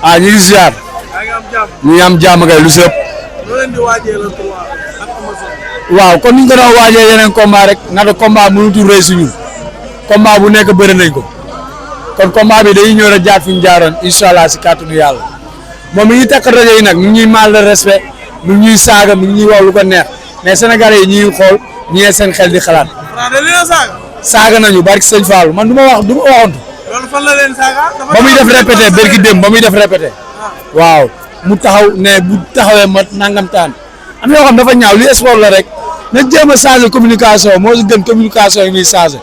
ah ñu ngi ziar. ñu ngi am jàmm kay lu sëpp. waaw kon ni ñu ko doon waajee yeneen combat rek naka combat mënutul rëy si ñun combat bu nekk bëri nañ ko kon combat bi dañuy ñëw rek jaar fi ñu jaaroon incha allah si kàttanu yàlla moom mi ngi takk rajo yi nag mi ngi ñuy mal de respect mi ngi ñuy saaga mi ngi ñuy wax lu ko neex mais sénégalais yi ñi ngi xool ñi ngi seen xel di xalaat. saaga nañu barki sëñ Fallou man du ma waxantu. loolu fan la leen saaga. ba muy def répété berki dem ba muy def répété. waaw mu taxaw ne bu taxawee ma nangam taan am na yoo xam dafa ñaaw li sport la rek na jéem a changé communication moo si gën communication yi muy changé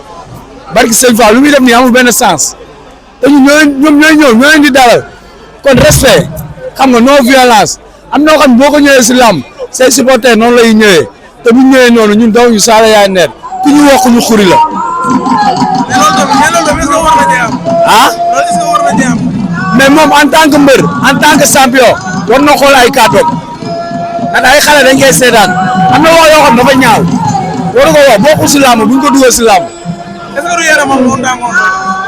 barki sëñ Fall lu muy def nii amul benn sens te ñun ñoom ñooy ñëw ñoo leen di dalal kon respect xam nga non violence am na yoo xam boo ko ñëwee si làmb say supporters noonu lay ñëwee te bu ñëwee noonu ñun daw ñu saala yaay neet ku ñu wax ñu xuri la. ah mais moom en tant que mbër en tant que champion war na xool ay kàddoom ndax ay xale dañ koy seetaan am na wax yoo xam dafa ñaaw waru ko wax bokkul si làmb buñ ko dugal si làmb. est-ce que du yaramam moo tàngoon.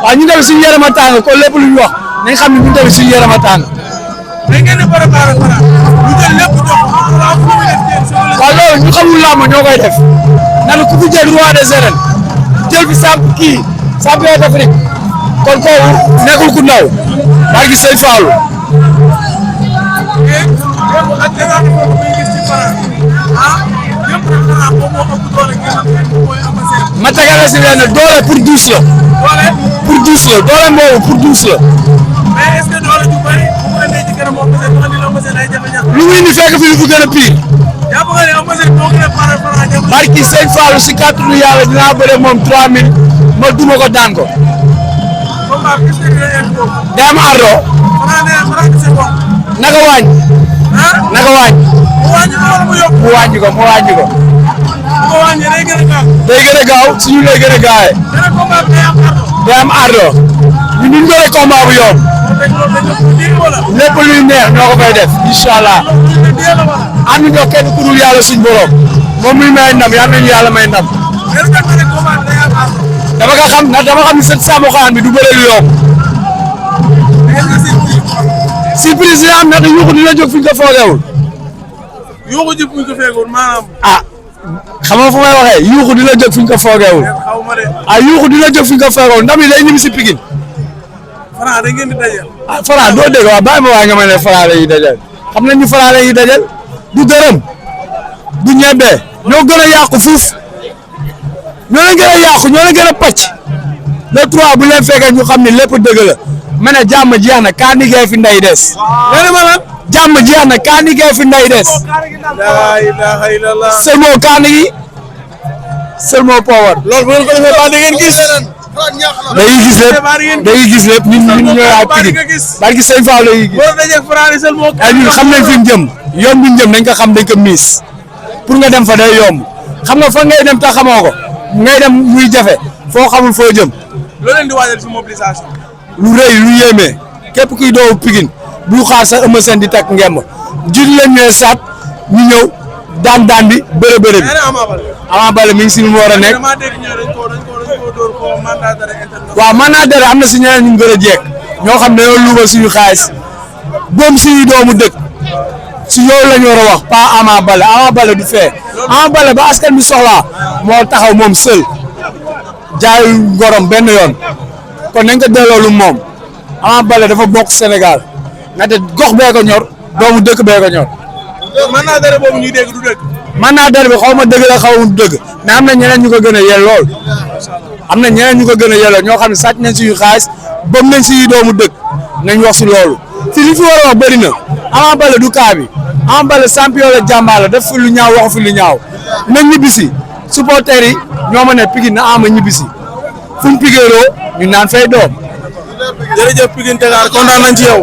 waaw ñu tamit suñu yaram a tàng kon lépp lu ñu wax nañ xam ne ñun tamit suñu yaram a tàng. mais ngeen di préparé ñu jël lépp jox waaw loolu ñu xamul làmb ñoo koy def naan ku fi jël roi des arènes jël fi champion d'Afrique kon kooku nekkul ku ndaw barki Sëñ Fallou. ma tegal la si benn doole pour douze la. pour douze la doole boobu pour douze la. mais est-ce que doole ju bari bu ko andee ci kanam moom lu muy indi fekk fi lu gën a pire. jàpp nga ne am moo gën a faral barki Sëñ Fallou si kàttanu yàlla dinaa bëre moom 3 minutes ma duma ko daan ko. day am ardo. naka wàññ. naka wàññ. mu wàññi ko mu wàññi ko. day gën a gaaw suñu lay gën a gaawee. day am ardo. ñun ñu bëre combat bu yomb. lépp luy neex ñoo ko fay def incha allah. am nañu kenn ku dul yàlla suñu borom. moom muy may ndam yal nañu yàlla may ndam. dama nga xam ndax dama xam ni seen sàmm xaan bi du bëre lu yomb. surprise yi am na te yuuxu dina jóg fi ñu ko foogeewul. yuuxu ji fi ñu ko foogeewul maanaam. ah xam nga fu may waxee yuuxu dina jóg fi ñu ko foogeewul. ah yuuxu dina jóg fi ñu ko foogeewul ndam yi day ñibbi si Pikine. Franc da ngeen di dajal. ah Franc doo dégg waaw bàyyi ma waa nga ma ne Franc la ñuy dajal xam nañ ñu Franc la ñuy dajal du dërëm du ñebe ñoo gën a yàqu fuuf ñoo leen gën a yàqu ñoo leen gën a pàcc le 3 bu leen fekkee ñu xam ni lépp dëgg la ma ne jàmm jeex na kaa liggéey fi nday des. léegi ma lan. jàmm jeex na kaa liggéey fi nday des. la ilaha illallah. seulement kaa gi seulement power. loolu bu ngeen ko defee ba da ngeen gis. dañuy gis lépp dañuy gis lépp ñun ñooy waa Pikine barki Sëñ Fall la ñuy gis. ay ñun xam nañ fi mu jëm yoon bi ñu jëm dañ ko xam dañ ko miis pour nga dem fa day yomb xam nga fa ngay dem ta xamoo ko ngay dem muy jafe foo xamul foo jëm. loo leen di waajal si mobilisation. lu rëy lu yéeme képp kuy doowu Pikine bu xaar sax Eumeu Sène di takk ngemb jiitu leen ñëwee saat ñu ñëw daan bi bëre bi. Ama Baldé mi ngi si lu mu war a nekk. waaw mandat d'arrêt am na si ñeneen ñu gën a jeeg ñoo xam ne dañoo luubal suñu xaalis boom suñu doomu dëkk si yow la ñu war a wax pas Ama Baldé du fee Ama Baldé ba askan bi soxlaa moo taxaw moom seul jaay ngorom benn yoon kon nañ ko delloo lu moom Ama Baldé dafa bokk Sénégal ndaxte gox bee ko ñor doomu dëkk bee ko ñor. mandat d'arrêt boobu ñuy dégg du dëgg. mandat d'arrêt bi xaw ma dëgg la xaw ma dëgg mais am na ñeneen ñu ko gën a yel lool am na ñeneen ñu ko gën a yelloo ñoo xam ne sàcc nañ suñu xaalis bëm nañ suñu doomu dëkk nañ wax si loolu fi li fi war a wax bëri na Ama Baldé du kaa bi Ama Baldé champion la jàmbaar la def fi lu ñaaw waxu fi lu ñaaw na ñibbisi supporters yi ñoo ma ne Pikine na ama ñibbisi fu ñu pigeeroo ñu naan fay doom. jërëjëf Pikine Dakar kontaan nañ ci yow.